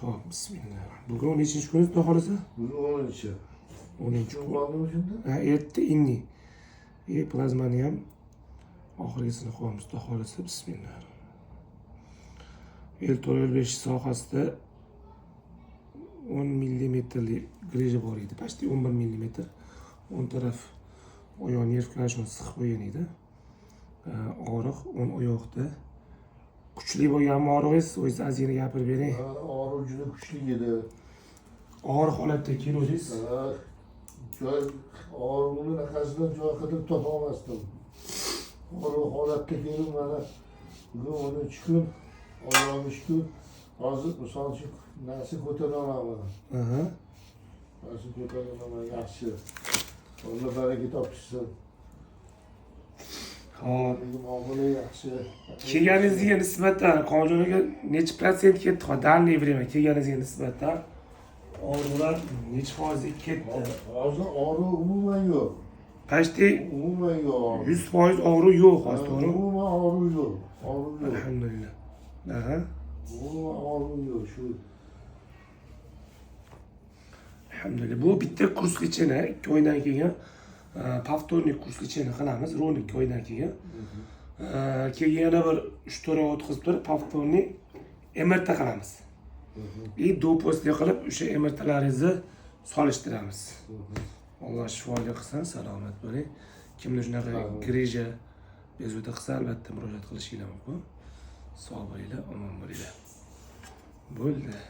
Ho'p, bismillah. Bugun nechinchi kun, xudo xohlasa? Bugun 10-chi. 10-kun. Kun qoldimi shunda? Ha, erta inni. И plazmani ham oxirgisini qo'yamiz, xudo xohlasa. Bismillah. L4 L5 sohasida 10 millimetrli грыжа bor edi, почти 11 millimetr. O'ng taraf oyoq nerv shuni siqib qo'ygan edi. Og'riq o'ng oyoqda kuchli bo'lganmi og'rig'ingiz? O'zingiz ozgina gapirib bering. Ha, og'riq juda kuchli edi. Og'ir holatda keluvdingiz. Ha, joy og'rig'ini naqasidan joy qidirib topolmasdim. Og'riq holatda kelib, mana bugun 13 kun, Allohga shukur. Hozir, misol uchun, narsa ko'tara olaman. Narsa ko'tara olaman, yaxshi. Alloh baraka topishsin. Ho'p. Muomala yaxshi. Kelganingizga nisbatan, Komiljon aka, necha protsent ketdi hozir, данный время kelganingizga nisbatan og'riqlar necha foizga ketdi? Hozir og'riq umuman yo'q. Почти Umuman yo'q. 100% og'riq yo'q hozir, to'g'rimi? Umuman og'riq yo'q. Og'riq yo'q. Alhamdulillah. Aha. Umuman og'riq yo'q. Shu Alhamdulillah. Bu bitta kurs лечения, 2 oydan keyin повторный kurs лечения qilamiz, ровно 2 oydan keyin. Keyin yana bir 3-4 oy o'tkazib turib, повторный МРТ qilamiz. И до после qilib o'sha MRTlaringizni solishtiramiz. Alloh shifoli qilsin, salomat bo'ling. Kimda shunaqa грыжа bezovta qilsa, albatta murojaat qilishinglar mumkin. Sog' bo'linglar, omon bo'linglar. Bo'ldi.